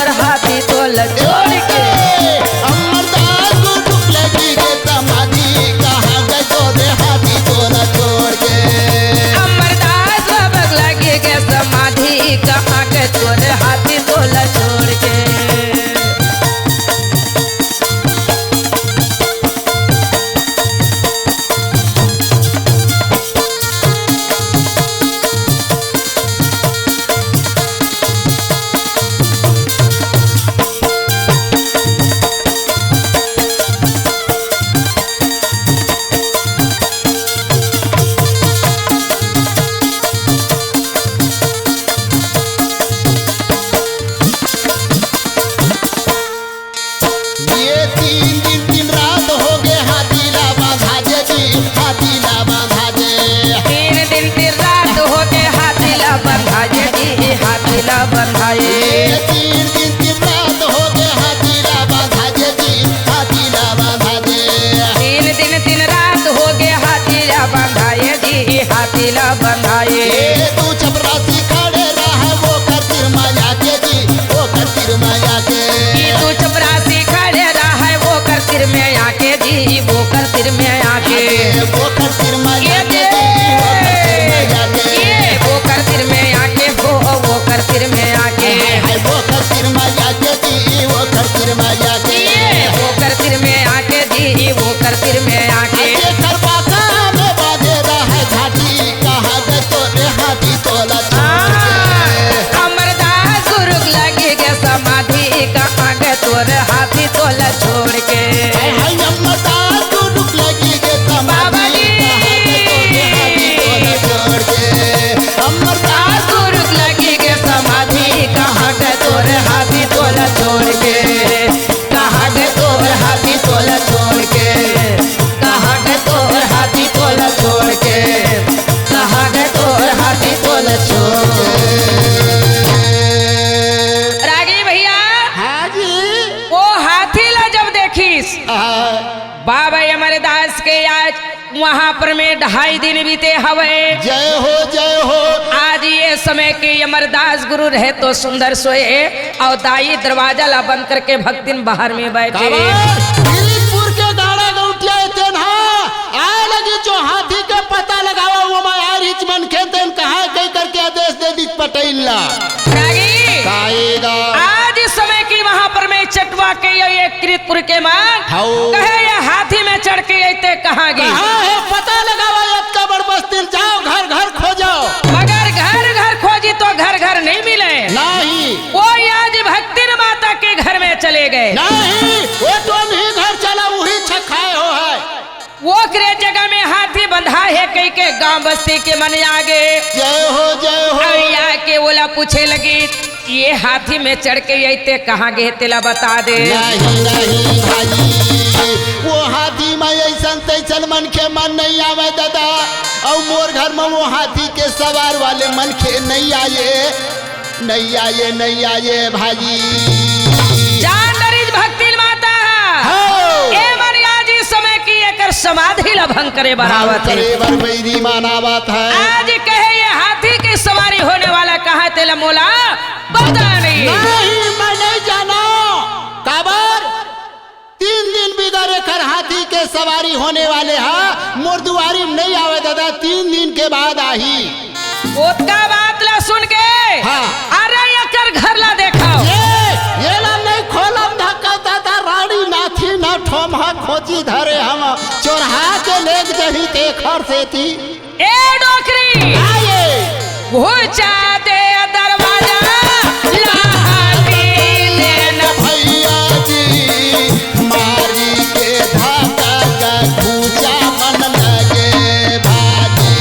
तीर में आके। ये बोकर तीर में आके, ये बोकर तीर में आके, हो, बोकर तीर में आके। हाय, हाय, बोकर तीर में आके जी, बोकर तीर में आके। ये बोकर तीर में आके जी, बोकर तीर में आके। अरे करबा का में बाजे रहे झाटी, कहाँ गए तोरे हाथी तोला छोड़ के। हाँ, अमरदास गुरु लगी गे समाधि, कहाँ गए तोरे हाथी तोला छोड़ के। हाय, हाय, अमरदास गुरु लगी गे समाधि, बाबा जी। कहाँ गए तोरे हाथी तोला छोड़ के। अमरदास गुरु लगी गे समाधि, कहाँ गए तोरे हाथी तोला छोड़ के। कहाँ गए तोर हाथी तोला छोड़ के, कहाँ गए तोर हाथी तोला छोड़ के, कहाँ गए तोर हाथी तोला छोड़ के। रागी भैया, हाँ जी। वो हाथी ला जब देखिस, हाँ। बाबा अमरदास के आज वहां पर में ढाई दिन बीते हवे। जय हो, जय हो। आज ये समय के अमरदास गुरु रहे तो सुंदर सोए और दाई दरवाजा ला बंद करके भक्तिन बाहर में बैठे। काबर? किरीटपुर के गाड़ा गौटिया ए तेन हा आए लगी जो हाथी के पता लगावा, वो मैं आय रिच मन खेतेन कहाँ कई करके आदेश दे दी पटेल ला। रागी। काएगा। आज समय की वहां पर में चटवा के ये, ये किरीटपुर के मान हौ। कहे ये हाथी में चढ़ के अइते कहाँ गे? कहाँ है पता लगावा, अतका बड़ बस्ती जाओ, घर घर खोजो। मगर घर घर खोजी तो घर घर नहीं मिले। नहीं। वो आज भक्तिन माता के घर में चले गए। नहीं, वो तो नहीं घर चला, वही छखाए हो है। ओकरे जगह में हाथी बंधा है कही के गांव बस्ती के मन आगे। जय हो, जय हो। अउ आके ओला पूछे लगी, ये हाथी में चढ़ के अइते कहाँ गे तेला बता दे। नहीं, नहीं भाई, वो हाथी में ऐसन तैसन मनखे मन नहीं आवे दादा, और मोर घर में वो हाथी के सवार वाले मनखे नहीं आए। नैया ये, नैया ये भाई। जान डरिस भक्तिन माता। हो। ए मन आज इस समय की एकर समाधि ला भंग करे बर आवत हे। करे बर बैरी मन आवत हे। आज कहे ये हाथी की सवारी होने वाला कहाँ तेला मोला पता नहीं। नहीं, मैं नहीं जानो। काबर? तीन दिन बिगर एकर हाथी के सवारी होने वाले हा, मोर दुआरी नहीं आवे दादा, तीन दिन के बाद आही। ओतका बात ला सुन के, हाँ। अरे एकर घर ला देखाव। ये, ये ला नहीं खोलम धक्का दादा, रानी नाथी ना ठोम हा खोजी धरे हम, चोरहा के लेग जही तेखर सेती। ए डोकरी! आए। घुचा दे दरवाजा, लाती लेन। भैया जी, मारी के धाका का घुचा मन लगे भाजी।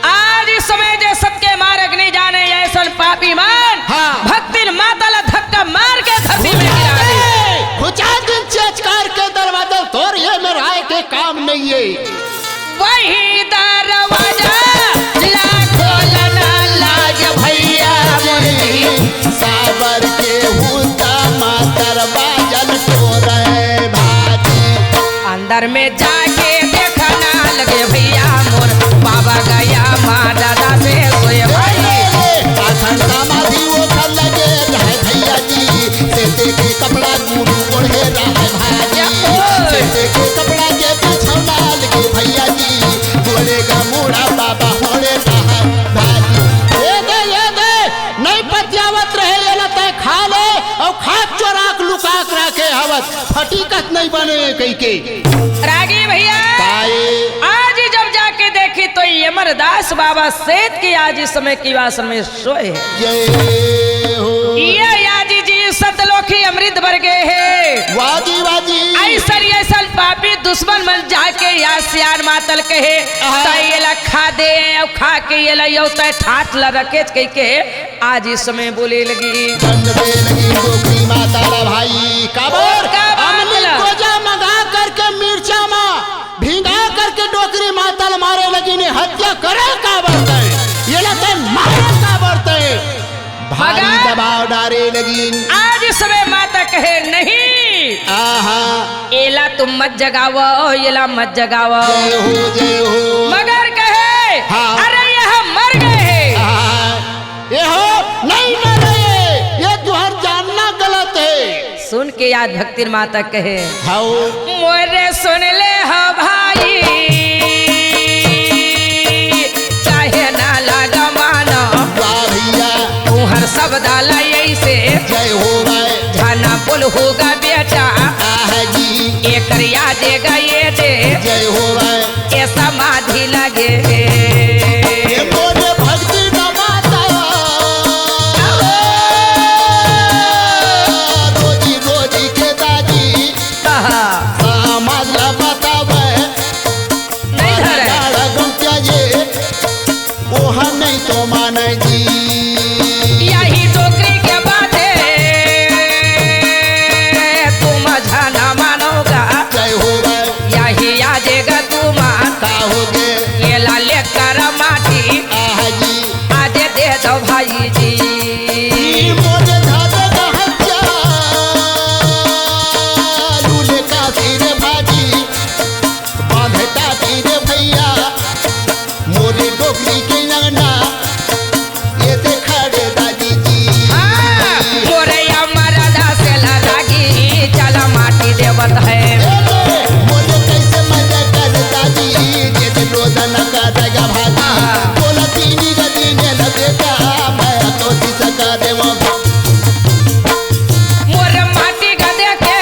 आज इस समय जे सत के मारग नहीं जाने, ऐसन पापी मन, हाँ। भक्तिन माता ला धक्का मार के धरती में गिरा दे। घुचा दिन चेचकार के दरवाजा तोर ये मेरा आए के काम नहीं है। वही दरवाजा ला खोलना लाज भैया मोर जी। साबर के हुदा मातर बाजल तोरे भाजी। अंदर में जाके देखना लगे भैया मोर बाबा गया माँ दादा से सोए भाई। आखन समाधि ओखर लगे रहे भैया जी, से देखे कपड़ा गुरु ओढ़े रहे भाजी। से देखे कपड़ा के बिछौना लगे भैया जी, बोले गा मूड़ा बाबा ओढ़े रहे भाजी। ये दे, ये दे, नहीं पतियावत रहे, ये ला तय खा ले, और खाक चोराक लुकाक रखे हवत, फटीकत नहीं बने कही के। रागी भैया, काए? आज जब जाके देखी तो ये अमरदास बाबा सेठ की आज इस समय की वासन में सोए है। जय हो। ये आज जी सतलोकी अमृत भर गए है। वाजी, वाजी। ऐसन, ऐसन पापी दुश्मन मन जाके या सियान मातल कहे, आहा। त ये ला खा दे, और खा के ये ला यो तय ठाठ ला रखे कह के आज इस समय बोले लगी। बंद दे लगी डोकरी माता ला भाई, काबर? और का बात अमली ला? गोजा मंगा करके मिर्चा मा भिंगा करके डोकरी माता ला मारे लगी ने हत्या करे काबर तय? ये ला तय मारे काबर तय? भारी मगर दबाव डारे लगी। आज इस समय माता कहे नहीं। आहा। एला तुम मत जगावो, एला मत जगावो। जय हो, जय हो। मगर कहे, हाँ। अरे यह मर गए हैं। हाँ। ये हो, नहीं मरे, ये तुहर जानना गलत है। सुन के याद भक्तिन माता कहे, हाउ। मोरे सुन ले हो जय हो भाई। झन बोलहू गा बेटा, आहा जी। एकर याद गा ये दे, जय हो भाई। ए समाधि लगे। ए मोरे भक्ति न माता, रोजी रोजी के दाजी, कहा। समाज ला बतावे, नहीं धरे। बड़ा गौंटिया ये, ओहा नहीं तो माने जी। यही डोकरी के बाते, तुम झन मानोगा। जय हो भाई। यही आजेगा तुम। का होगे? ये ला लेकर माटी। आहा जी। आज दे दो भाई जी। ई मोरे धागा का हत्या, लूले का सिर भाजी, बांधे टाटी रे भैया, मोरे डोकरी के अंगना, ये देखा रे दादी जी। हाँ, मोरे अमर दास ला रागी, चला माटी देवत है। ए रे, मोरे कैसे मजा कर दादी, ये दे रोजाना का देगा भाजी। हाँ। बोला तीनी गदी ने लबेटा, मैं तो दिशा का देवा। मोर माटी गदे के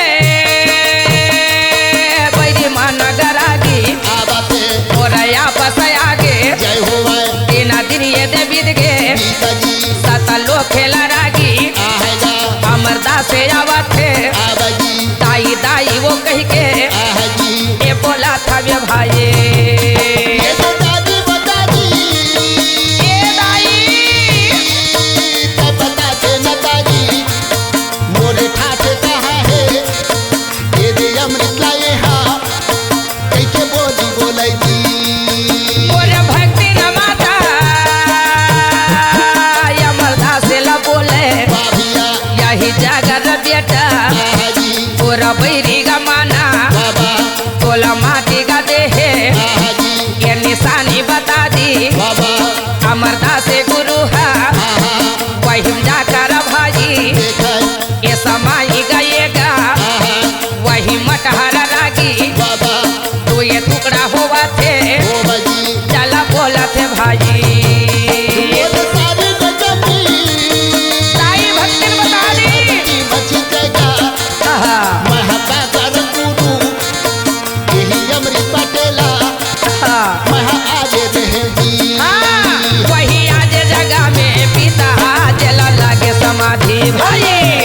बैरी मन गरागी। आबाते। मोर आपस आगे। जय हो भाई। तीन दिन ये दे बीत गे। बीत जी। सतलो खेला रागी। आहा जा। अमरदास आवत हे। आबा जी। दाई दाई वो कह के। आहा जी। ए बोला था बे भाई। ये तो दादी बता दी। ए दाई। तब बता दे ना दादी। मोरे ठाठ कहाँ हे? ये दे अमृत लाए हा, कइके बोली बोलै जी। मोरे भक्ति न माता, अमरदास ला बोले। बाभिया। यही जागर बेटा। आहा जी। तोरा बैरी गा माना। बाबा। तोला माटी गा देहे। आहा जी। ये निशानी बता दी। बाबा। अमरदास गुरु हा। आहा। वही जाकर भाई। देखै। ये समाई गएगा। आहा। वही मटहर रागी। बाबा। तू ये टुकड़ा होवा थे। हो बाजी। चला बोला थे भाई। वो तो सारी गजब की। ताई भक्तन बता दी। की मची जगह। आहा। महका कर गुरु। यही अमृत पटेला। हाँ। महा आजे रहे जी। हाँ, वही आज जगह में पिता आज ला लागे समाधि भाई।